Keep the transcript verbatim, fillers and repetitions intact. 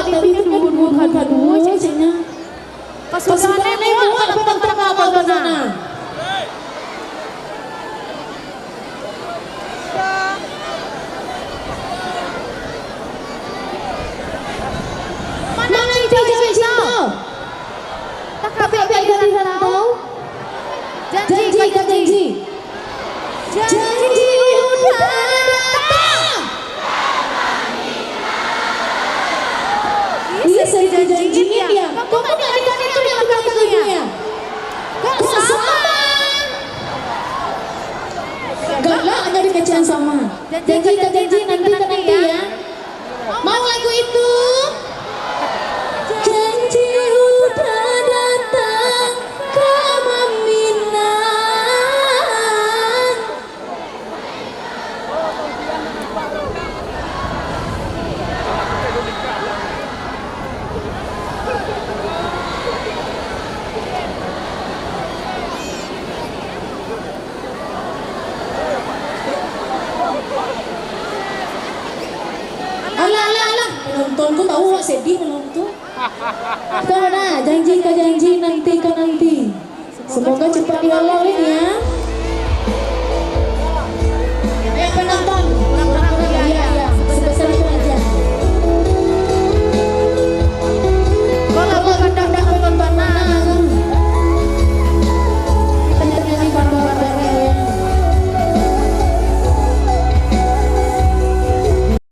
Tadi tu kaduo, kaduo, ceknyo. Kasudahan lewat, patang ka Abah Zona. Mana inti jawek cinto? Takabek dari rantau. Janji ka janji. Janji udah datang. Ih, seri janji dia. Kok banyak di kami tu yang tukang itu ya? Kok sama? Galaknyo di kecek sama. Janji ka janji, nanti ka nanti ya. Mau lagu itu? Janji udah datang ka Maminang. Alah, alah, alah. Penonton ko tahu awak sedih malam tu. Dah, dah. Janji ka janji, nanti ka nanti. Semoga cepat dihalau ini ya.